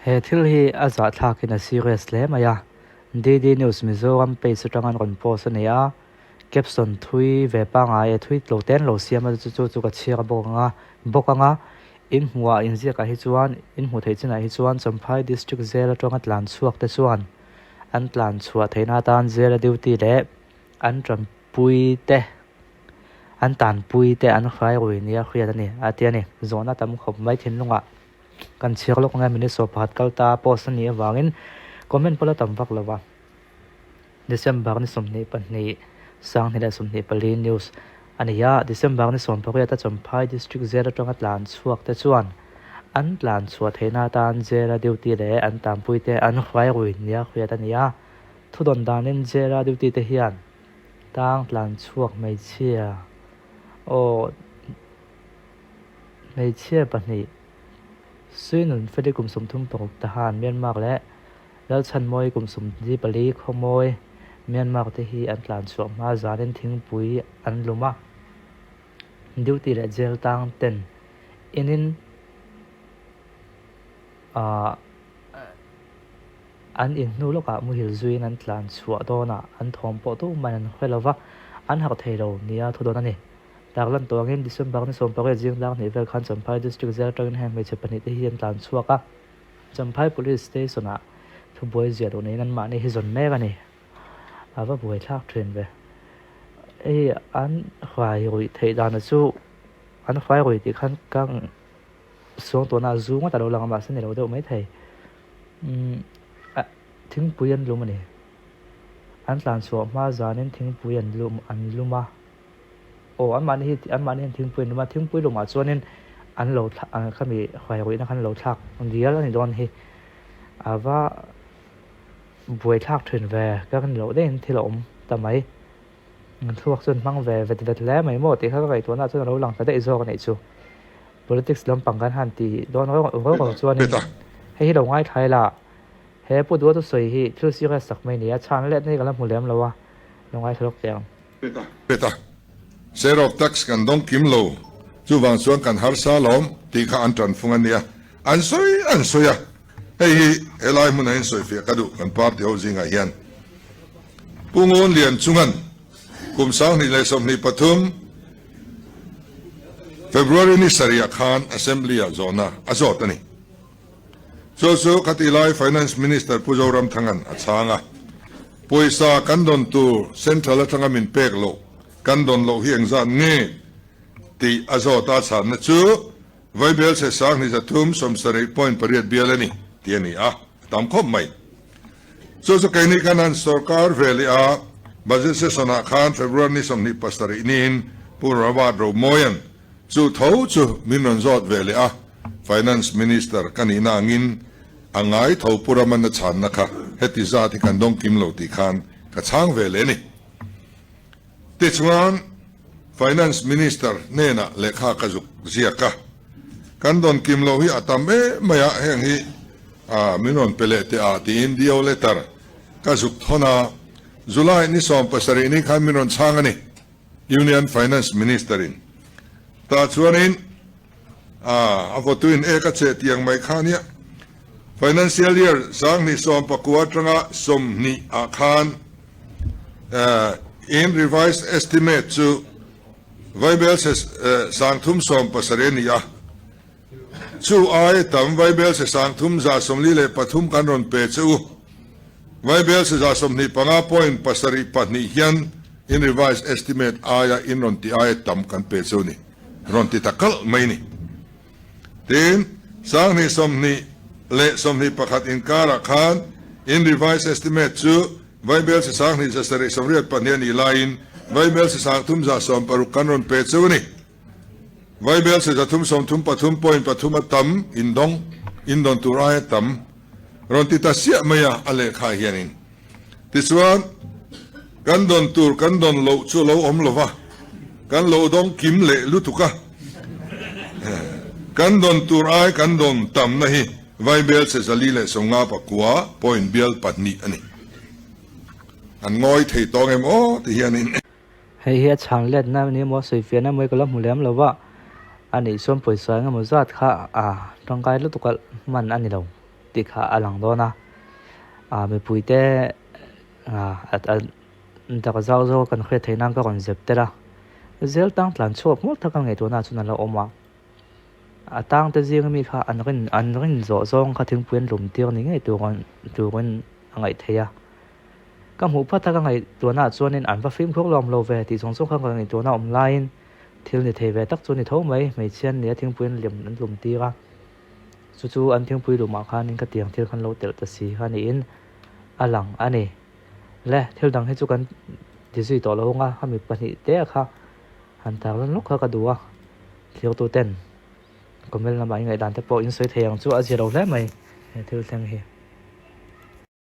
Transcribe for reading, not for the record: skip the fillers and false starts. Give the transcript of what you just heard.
He thil hi a zahthlakin a serious hle mai a, DD News Mizoram page atanga an rawn post a ni a, caption thui ve pangngai e thui tlo te an lo siam a chu chu chu ka chhiar bawk ang a bawk ang a, in hmuhah inziakah hi chuan in hmuh theih chinah hi chuan Champhai District Jail atanga tlan chhuak te chuan an tlan chhuah theihna atan jail a duty leh an tanpui te an tanpui te an hrai rui nia hriat a ni a ti a ni. Zawhna tam khawp mai thinlungah kan chhiar lawk ang e Minister pakhat kal ta post a nih avangin comment pawh la tam vak lo va. December ni 22, 2024 news a ni a, December ni 18 a Champhai District Jail atanga tlan chhuak te chuan an tlan chhuah theihna atan Jail a duty leh an tanpui te an hruai rui nia hriat a ni a. Thudawn danin Jail a duty te hian tang tlan chhuak hmeichhia aw hmeichhia pahnih Suinun Feli kum 36 Tahan Myanmar leh Lalchhanmawi kum 24 Khawmawi Myanmar te hi an tlan chhuah hma zanin thingpui an lum a, duty leh jail tang ten inin ah an in hnu lawkah muhil zuiin an tlan chhuah dawnah an thawm pawh tumah an hre lova, an harh thei lo nia thu dawn a ni. Tarlan tawh angin December ni 18 zing dang hnih vel khan Champhai District Jail atangin heng hmeichhe pahnih te hi an tlan chhuak a. Champhai Police Station-ah thubuai ziah duh neiin anmahni hi zawn mek a ni. A va buaithlak thin ve. Hei an hruai ruih theih dana chu an hruai ruih tih khan ka suang tawhna a zu ngawt a lo lang a mahse ni lo deuh mai thei. Umm thingpui an lum a ni. An tlan chhuah hma zanin thingpui an lum an lum a. Aw anmahni hi anmahni hian thingpui an lum a, thingpui lumah chuanin an lo thla khami hruairuihna khan lo thlak dial a ni dawn hi a va buaithlak thin ve ka ni loh deuhin thil a awm ta mai thluak chuan hmang ve vet vet hle mai maw tih kha ka ngaihtuahna ah chuan a lo lang ta daih zawk a nih chu politics lampang kan han ti dawn rawng rawng chuanin hei hi lo ngaithla ila he pu duha thusawi hi thil serious tak mai a ni a chhan let na hi ka la hmu lem lo a lo ngaithla lawk teh ang. Pet a, Share of tax kan dawng kim lo, chuvang chuan kan harsa lawm tih kha an tanfung a nia. An sawi an sawi a, hei hi helai hmunah hian sawifiah ka duh kan party ho zingah hian. Pu Ngun Lian chungan kum 2023 February ni sarih ah khan Assembly ah zawhna a zawt a ni. Chu chu khati lai Finance Minister Pu Zoramthanga'n a chhang a, Pawisa kan dawn tur Central atanga min pek loh kan dawn loh hi engzat nge? tih a zawt a, chhanna chu Vaibel chhe 2337.8 bial a ni tih a ni a, a tam khawp mai. Chu chu keini khan han sorkar ve leh a, Budget Session-ah khan February ni 27 niin Pu Robert Romoyan Chu tho chu min rawn zawt ve leh a, Finance Minister ka nihna angin a ngai tho Pu Ramana chhanna kha heti zat hi kan dawng kim lo tih khan ka chhang ve leh a ni. Tichuan, Finance Minister hnenah lehkha ka zuk ziak a, kan dawn kim loh hi a tam em mai a, heng hi min rawn pe leh teh a tiin DO letter ka zuk thawn a, July ni 17 ni khan min rawn chhang a ni. Union Finance Minister in tah chuanin a votuin ek a cheh tiang mai kha nia. Financial Year 2019 atanga 20 ah khan in revised estimate chu Vaibel se 370 a ni a. Chu ai tam Vaibel se 3143 kan rawn pe che u. Vaibel se 25.72 hian in revised estimate aia in rawn ti aia tam kan pe che u ni. Rawn ti ta kalh mai ni. Tin, 2020 le 21 inkarah khan in revised estimate chu Vaibel se 2182 a nih laiin Vaibel se 3160 kan rawn pe che u ni. Vaibel se 333.3 a tam indawng, indawn tur aia tam rawn ti ta siah mai a, a lehkha hianin. Tichuan, kan dawn tur kan dawn loh chu lo awm lo va, kan lo dawng kim leh lutuk a. Kan dawn tur ai kan dawn tamna hi Vaibel se 459.2 a ni. An ngawi thei tawng em aw ti hianin. Hei hi a chhan letna ni emaw sawifiahna emaw hi ka la hmu lem lo va, a nih chuan pawisa eng emaw zat kha a tangkai lutuk a hman a ni lo. tih kha a lang dawn a, ah mipuite ah dak zau zawk kan hriat theih nan ka rawn zep tel a, zel tang tlan chhuak hmur tak a ngaihtuahna chuan a la awm a, a tang te zing ami kha an rin an rin zawh zawng kha thingpui an lum tir ni ngei tur turin a ngaih theih a, ka hmuh phat a ka ngaihtuahna ah chuanin an va fimkhur lawm lo ve tih zawng zawng kha ka ngaihtuahna awm laiin thil ni thei ve tak chu a ni tho mai, hmeichhia an nia thingpui an lem an lum tir a. Chu chu an thingpui lumah khanin ka tiang thil khan lo telh ta si kha niin a lang a ni. Le, thil dang hi chu kan ti zui tawh lo ang a, khami pahnih te kha han tar lan lawk kha ka duh a, thirtu ten comment lamah i ngaihdan te pawh in sawi thei ang chu a zia lo hle mai he thil thleng hi.